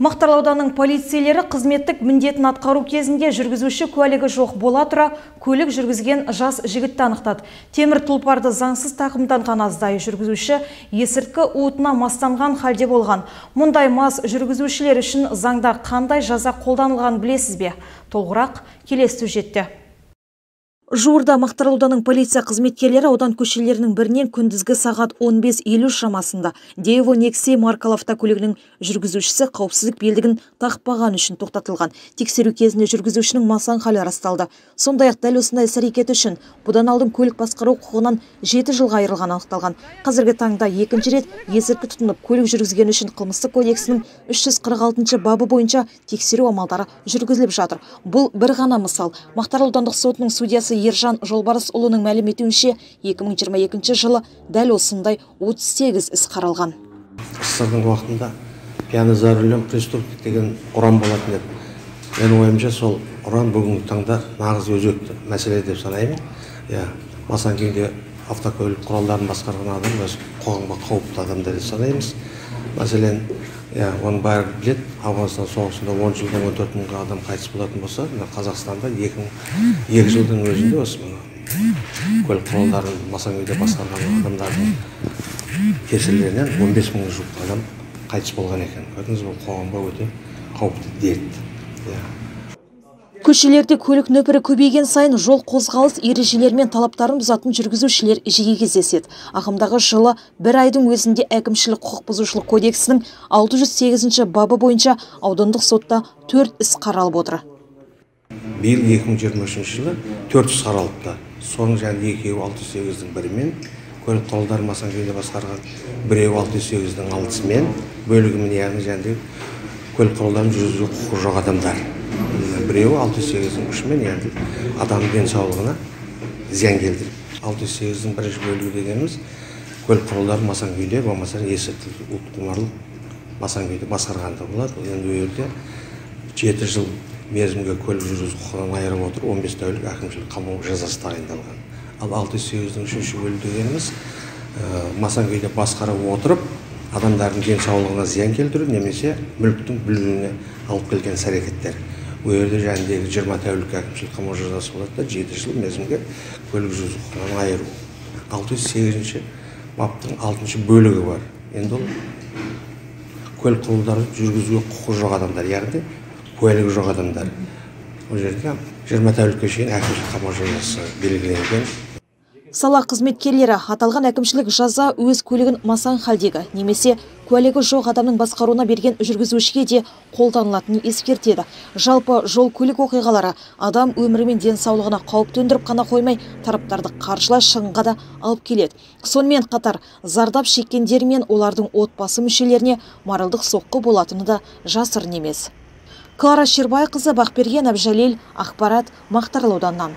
Мақтаарал ауданының полицейлері қызметтік міндетін атқару кезінде жүргізуші куәлігі жоқ бола тұра көлік жүргізген жас жігітті анықтады. Темір тұлпарды заңсыз тақымданған аздай жүргізуші есірткі уытына мастанған халде болған. Мұндай мас жүргізушілер үшін заңда қандай жаза қолданылғанын білесіз бе? Толығырақ келесі сюжетте. Жуырда Мақтаарал ауданының полиция қызметкерлері аудан көшелерінің бірінен күндізгі сағат 15:50 шамасында Daewoo Nexia маркалы автокөлігінің жүргізушісі қауіпсіздік белдігін тақпаған үшін тоқтатылған. Тексеру кезінде жүргізушінің масаң халі расталды. Сондай-ақ дәл осындай іс-әрекет үшін бұдан алдын көлік басқару құқығынан 7 жылға айырылған анықталған. Қазіргі таңда екінші рет есірткі тұтынып көлік жүргізген үшін қылмыстық кодексінің 346 бабы бойынша тексеру амалдары жүргізіліп жатыр. Бұл бір ғана мысал. Мақтаарал аудандық сотының судьясы Ержан Жолбарысұлының мәлім етуінше, 2022 жылы дәл осындай 38 іс қаралған. СССР-дің уақытында пьяный за рулем преступник деген ұран болатын еді. Менің ойымша, сол ұран бүгінгі таңда нағыз өзекті мәселе деп санаймын. Иә, масаң күйінде автокөлік құралдарын басқарған адам өз қоғамға қауіпті адамдар деп санаймыз. Мәселен, иә, оның бәрі біледі, Ауғанстан соғысында 10 жылда 14 мыңға адам қайтыс болатын болса, мына Қазақстанда 2 жылдың өзінде осы мына көлік құралдарын масаң күйде басқарған адамдардың кесірлерінен 15 мыңға жуық адам қайтыс болған екен. Көрдіңіз, бұл қоғамға өте қауіпті дерт. Иә. Көшелерде көлік нөпірі көбейген сайын жол қозғалыс ережелері мен талаптарын бұзатын жүргізушілер жиі кездеседі. Ағымдағы жылы бір айдың өзінде әкімшілік құқық бұзушылық кодексінің 608 бабы бойынша аудандық сотта 4 іс қаралып отыр. Биыл 2023 жылы 4 іс қаралыпты. Соның және екеуі 608-дің бірімен, көлік құралдарын масаң күйінде басқарған, біреуі 608-дің алтысымен, бөлігімен, яғни және көлік құралдарын жүргізуге құқығы жоқ адамдар. Біреуі 608-дің үшімен, яғни адам денсаулығына зиян келтіріп. 608-дің бірінші бөлігі дегеніміз көлік құралдарын масаң күйде, болмаса есірткі уытқұмарлық масаң күйде басқарғанда болады. Енді ол жерде 7 жыл мерзімге көлік жүргізу құқығынан айырып отыр, 15 тәулік әкімшілік қамау жазасы тағайындалған. Ал 608-дің үшінші бөлігі дегеніміз масаң күйде басқарып отырып, адамдардың денсаулығына зиян келтіру немесе мүліктің бүлінуіне алып келген іс-әрекеттер. Ол жерде жәндегі 20 тәулік әкімшілік қамау жазасы болады да, 7 жыл мерзімге көлік жүргізу құқығынан айыру. 608 баптың 6 бөлігі бар. Енді ол көлік құралдарын жүргізуге құқығы жоқ адамдар, яғни куәлігі жоқ адамдар. Ол жерде 20 тәулікке шейін әкімшілік қамау жазасы белгіленген. Сала қызметкерлері аталған әкімшілік жаза өз көлігін масаң халдегі немесе куәлігі жоқ адамның басқаруына берген жүргізушіге де қолданылатынын ескертеді. Жалпы жол көлік оқиғалары адам өмірі мен денсаулығына қауіп төндіріп қана қоймай, тараптарды қаржылай шығынға да алып келеді. Сонымен қатар зардап шеккендер мен олардың отбасы мүшелеріне моральдық соққы болатыны да жасырын емес. Клара Шербайқызы, Бақберген Әбжәлел, ақпарат, Мақтаарал ауданынан.